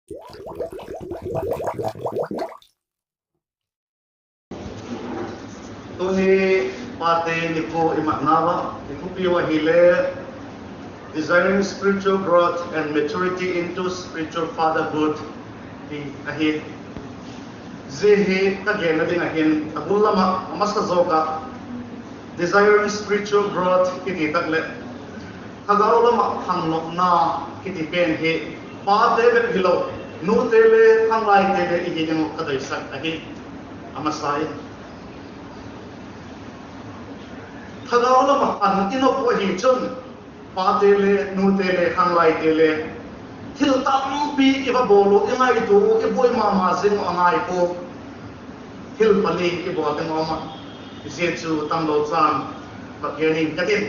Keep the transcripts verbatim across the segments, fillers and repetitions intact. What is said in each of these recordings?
Tuni pate ni khu i matna ah i thupi uh ahile Desiring Spiritual Growth and Maturity into Spiritual Fatherhood ti ahi. Zia hi ka genna ding ahin a bul lam ah a masa zawk ah Desiring Spiritual Growth kiti tak leh thagau lam ah khangnopna kiti pen hi pate bep hilo, nute le khanglaite le i hi ding uh ka doisak ahi. A masa in thagau lam ah khan i nop uh ahi chun, pate le nute le khanglaite le thil tampi i va bawl uh, i ngaitua uh, i buai ma ma zing uh a ngai pua. Thil pali i bawl ding um a, zia chu tamlo chan va gen ing ka tin.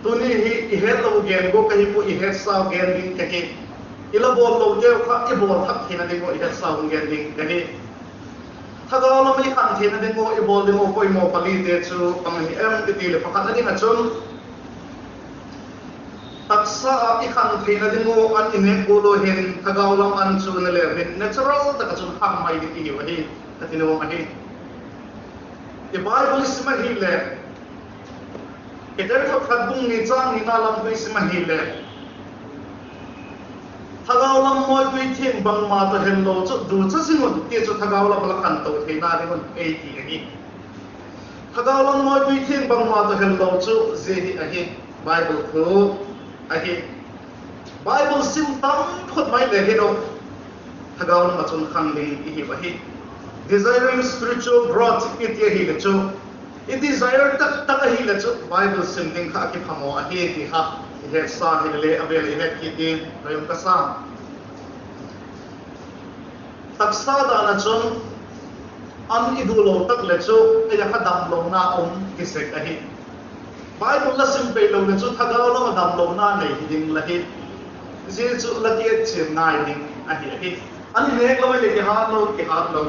Tuni hi i hetlo gen gua ka hi pua, i hetsau gen ding ka hi. I la bawl loteu kha i bawl thak theina ding uh i hetsau gen ding ka hi. Thagau lam i khan theina ding uh i bawl ding uh poimaw palite chu bang ahi em i ti leh, pakhatna ding ah chun taksa ah i khan theina ding uh an i nêk gual uh hin thagau lam an chu ne le hin natural tak ah chun khang mai ding i hiu ahi, ka ti nuam ahi. I Bible i sim ahileh, Peter thot khat bung ni châng nina lam khu i sim ahileh, thagau lam mawitui thiang bangma tawh hello chu ducha zing un, ti chu thagau lam la khanto theina ding un ei ti ahi. Thagau lam mawitui thiang bangma tawh hello chu zia hi ahi, Bible thu ahi. Bible sim tam phot mai le hilo, thagau lam ah chun khang ding i hiu ahi. Desiring spiritual growth i ti ahile chu, i desire tak tak ahile chu Bible sim ding kha a kiphamaw ahi ti kha i hetsa hile le a vêl i het kit ding ka um ka sa. Taksa dan ah chun an i dulo tak leh chu ei a kha damlona um ki sek ahi. Bible la sim pei lo leh chu thagau lam ah damlona nei hi ding la hi. Zia chu la kietchian ngai ding ahi ahi. An i nêk lo ahileh kihat lo, kihat lo,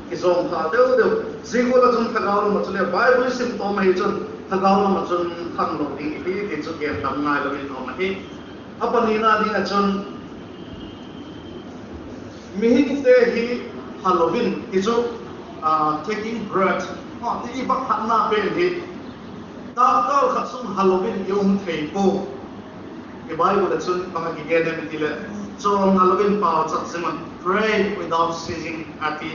kizawm kha deu deu. Zia gual ah chun thagau lam ah chule Bible i sim tawm ahi chun thagau lam ah chun khanglo ding i hi ti chu gen dam ngai lo in um ahi. A panina ding ah chun mihingte hi halo in ti chu, taking breath ti i bak khatna pen hi dâkkâl khat sung halo in i um thei pua. I Bible ah chun bang a kigen em i ti leh, chawlnga lo in pauchap zing un, pray without ceasing a ti.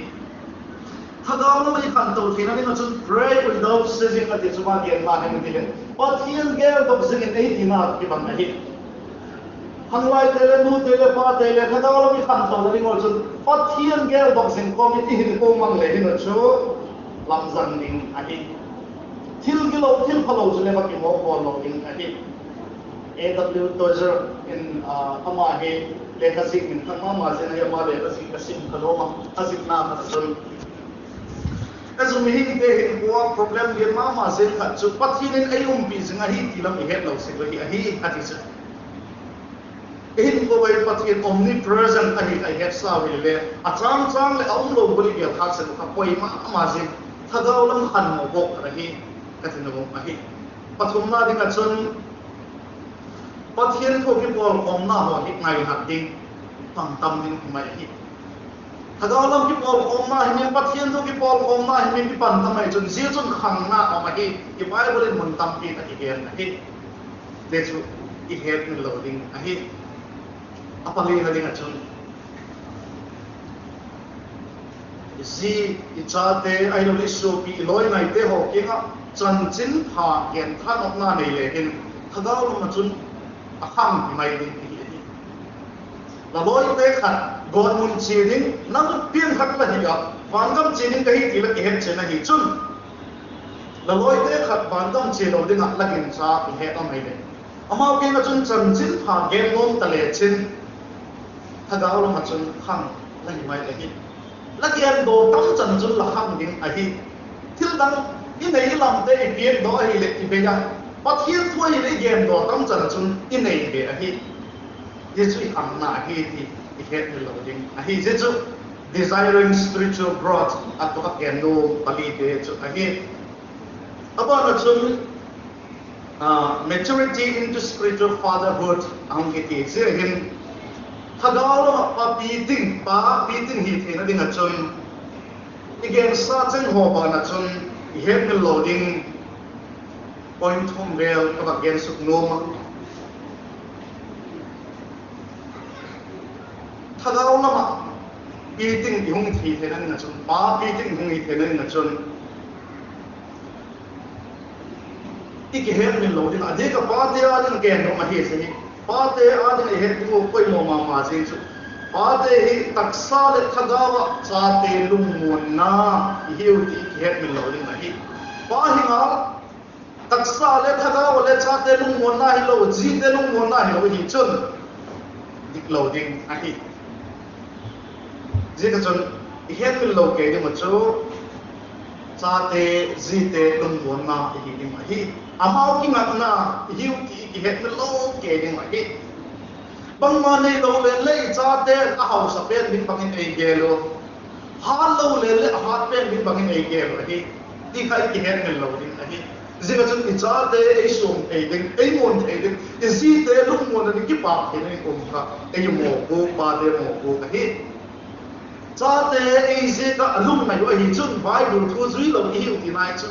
Thagau lam i khanto theina ding ah chun pray without ceasing a ti chu bang a genna hem i ti leh, Pathian geldok zing in ei tina kibang ahi. Khanglaite le, nute le, pate le, thagau lam i khanto ding uh chun Pathian geldok zing kawm in i hin kawm mang le hin uh chu lamzang ding ahi. Thil gilo, thil phalo chu le va kimawk bawl lo ding ahi. A W Tozer in, ama hi lekha zik min thak ma ma zing ahi, ama lekha zik ka sim ka nuam a, a zikna khat ah chun, a zu mihingte hinkhua problem lian ma ma zing khat chu Pathian in ei umpi zing ahi ti lam i hetlo sek uh hi ahi a ti chu. I hinkhua ah Pathian omnipresent ahi kha i hetsau hile le, a châng châng leh a umlo gual i gel khâk sek uh kha poi ma ma zing, thagau lam khanmaw bawk khat ahi, ka ti nuam ahi. Pathumna ding ah chun Pathian thu kipawlkhawmna haw hi ngainat ding, pantam ding hi mai ahi. Thagau lam kipawlkhawmna hi min, Pathian thu kipawlkhawmna hi min i pantam ahi chun zia chun khangna um ahi. I Bible in mun tampi tak i gen ahi. Zia chu i hetmil lo ding ahi. A palina ding ah chun zi, i chate ahiloleh i suapi, i lawi ngaite haw kiang ah chanchinpha gen tha nopna nei le hin thagau lam ah chun a khang hi mai ding i hi ahi. La lawite khat gawtmun chia ding, nang piangthak la hi ah, vangam chia ding ka hi ti la kihetchian ahi chun, la lawite khat vangam chia lo ding ah la ginchâk i het a mai leh, amau kiang ah chun chanchinpha gen nuam ta lechin thagau lam ah chun khang la hi mai ahi. La gendaw tam chan ah chun la khang ding ahi. Thil dang i nei i lamte i piakdaw ahileh i bei a, Pathian thu ahileh i gendaw tam chan ah chun i nei be ahi. Zia chu i khangna ahi ti i hetmil lo ding ahi. Zia chu desiring spiritual growth a tua a gen nuam palite chu ahi. A ban ah chun maturity into spiritual fatherhood a hung kiti zia hin Thagau lam ah pa piting, pa piting hi theina ding ah chun, i gensa cheng haw ban ah chun i hetmil lo ding point thum vel ka vak gen suk nuam a. Thagau lam ah piting i hung hi theina ding ah chun, pa piting i hung hi theina ding ah chun, i kihetmil lo ding a, a diak ah pate â ding a gen nuam ahi zia hi. Pate â ding a i het ding uh poimaw ma ma zing chu, pate hi taksa leh thagau ah chate lungmuanna i hiu ti i kihetmil lo ding ahi. Pa hi ngal, taksa leh thagau ah le chate lungmuanna hilo, zite lungmuanna hilo hi chun, dik lo ding ahi. Ziak ah chun, i hetmil lo kei ding uh chu, chate, zite lungmuanna i hi ding uh ahi. Amau kingatna i hiu ti i kihetmil lo kei ding uh ahi. Bangma neilo leng le i chate'n a hausa pen ding bangin ei gel u, hat lo leng le a hat pen ding bangin ei gel uh ahi, ti kha i kihetmil lo ding ahi. Ziak ah chun i chate ei suang thei ding, ei muan thei ding, i zite lungmuanna ding, kipâk theina ding um kha ei mawpuak, pate mawpuak ahi. Chate ei ziak ah a lungngai uh ahi chun Bible thu zui lo i hiu ti nai chu.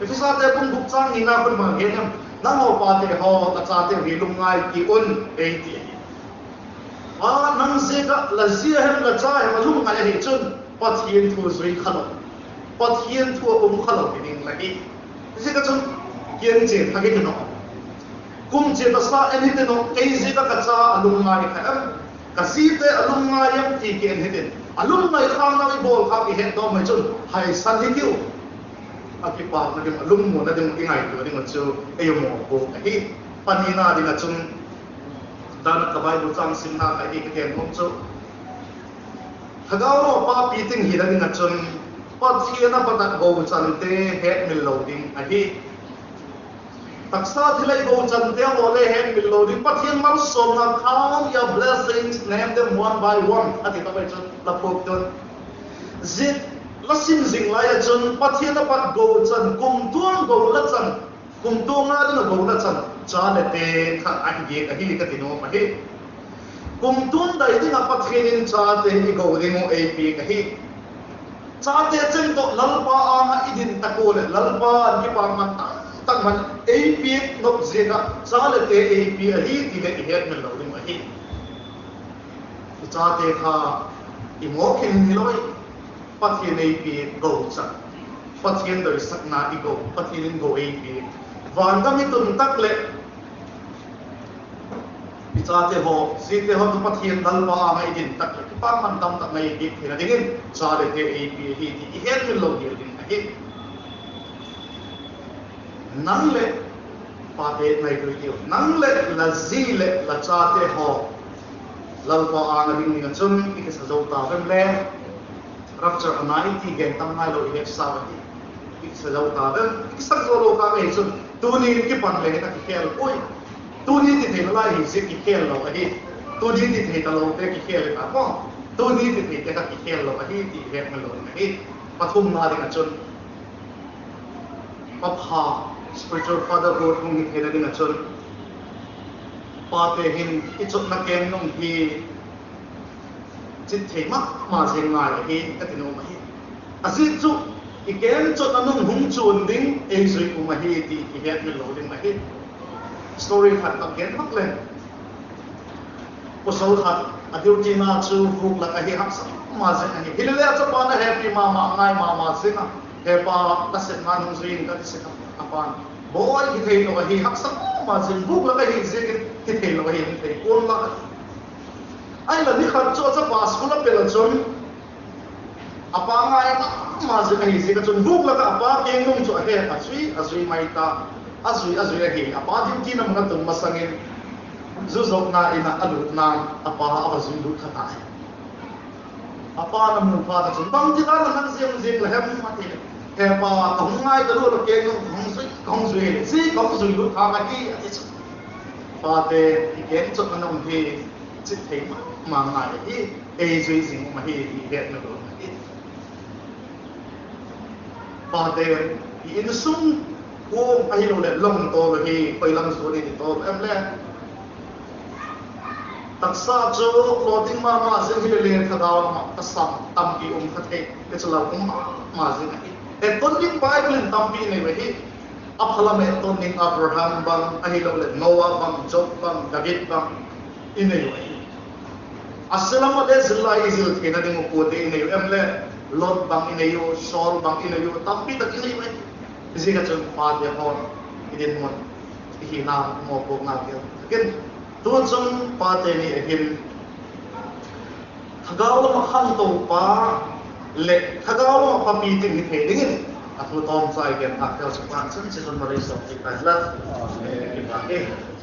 Ephesate bung guk châng nina khun bang gen em? Nanghaw pate haw, la chateu hi lungngai ki un, ei ti ahi. A, nang ziak ah la zi a hem la cha hem a lungngai ahi chun Pathian thu zui kha lo, Pathian thu a um kha lo hi ding la hi. Ziak ah chun, kiang chia thak hitin aw, kum chia ta sa en hitin aw, kei ziak ah ka cha a lungngai kha em, ka zite a lungngai em ti ki en hitin, a lungngai khâkna i bawl khâk i hetdawk mai chun haisan hi tiu. A kipâkna ding, a lungmuanna ding i ngaitua ding uh chu ei mawpuak ahi. Panina ding ah chun, dan ah ka Bible châng simna kha hi ka gen nuam chu, thagau lam ah pa piting hina ding ah chun, Pathian a pat ah gochante hetmil lo ding ahi. Taksa thilei gochante haw le hetmil lo ding, Pathian malsawmna, count your blessings, name them one by one, a ti tak ai chun la phuak tun. Zia la sim zing lai ah chun Pathian a pat gochan, kumtuang go la chan, kumtuang a ding ah go la chan, cha leh te kha ahi diak ahi ka ti nuam ahi. Kumtuang dai ding ah Pathian in chate i go ding uh ei piak ahi. Chate cheng tawh Lalpa âng ah i din tak ua leh Lalpa'n kipâkman tam tak man ei piak nop ziak ah cha leh te ei pia ahi ti leh i hetmil lo ding ahi. I chate kha i mawk in hilo i, Pathian ei pia gochan, Pathian doisakna i go, Pathian in go ei pia, vangam i tun tak leh i chate haw, zite haw chu Pathian Lalpa âng ah i din tak leh kipâkman tam tak mai i piak theina dingin cha leh te ei pia ahi ti i hetmil lo hial ding ahi. Nang leh, pate ngaitua i tiu, nang leh la zi leh la chate haw Lalpa âng ah ding ding ah chun i kisa zo ta vem le? Rapture a nai ti gen tam ngailo i hepsa ahi. I kisa zo ta vem? I kisa zo lo kha ahi chun tuni in kipan le hin a kikhel puai. Tuni ti theina lai hi ziak kikhel lo ahi. Tuni ti thei talote kikhel ta maw. Tuni ti theite kha kikhel lo ahi ti hetmil lo ding ahi. Pathumna ding ah chun, papha, spiritual fatherhood hung hi theina ding ah chun, pate hin i chotna keng nung hi chit thei ma ma zing ngai ahi ka ti nuam ahi. A ziak chu, i keng chotna nung hung chuan ding ei zui um ahi ti i hetmil lo ding ahi. Story khat ka gen bak leng, pasal khat a duty-na chu vuk lak ahi, haksa ma zing ahi. Hilele a chapa na hepi ma ma, ngai ma ma zing a, hepa, ka sepna nung zui in ka ti sek a, a pa'n, bawi, hi theilo ahi, haksa ma ma zing, vuk lak ahi ziakin hi theilo ahi, hung thei pua'n la. Ahinla ni khat chu a chapa school a pel ah chun, a pa ngai ma ma zing ahi ziak ah chun vuk lak ah a pa keng nung chu a he, a zui, a zui mai ta, a zui, a zui ahi. A pa duty-na mun a tun masang in, zu zawkna in ah a lutna'n a pa a va zui lut kha ta hi. A pa'n a mu phat ah chun, bangti dan a nang zui ziang la hem, a ti. Hepa, ka hung ngai talua, la keng nung ka hung zui, ka hung zui le, zia ka hung zui lut thang ahi, a ti chu. Pate, i keng chotna nung hi chit thei ma ma ngai ahi, ei zui zing um ahi ti i hetmil lo ahi. Pate, i insung kuang ahiloleh lawng tawl hi khoi lam zuan i ti tawl em le? Taksa chu lawting ma ma zing hile le, thagau lam ah tasam tampi um kha thei, ti chu lau um ma ma zing ahi. Etton ding Bible in tampi nei ahi. A pha lam ah etton ding Abraham bang, ahiloleh Noah bang, Job bang, David bang i nei u ahi. A sia lam ah le zil lai i zil theina ding uh kuate i nei u em le? Lot bang i nei u, Saul bang i nei u, tampi tak i nei u ahi. Ziaziakchun pate haw i dinmun, i hina, mawpuakna tel tak in, tu chung pate ni ahin, thagau lam ah khangtopa leh thagau lam ah papi ting hi thei dingin, a thu tawmchai gen tak tel chu pan chun chi chun Mari sawm ti kai la. Kipak e.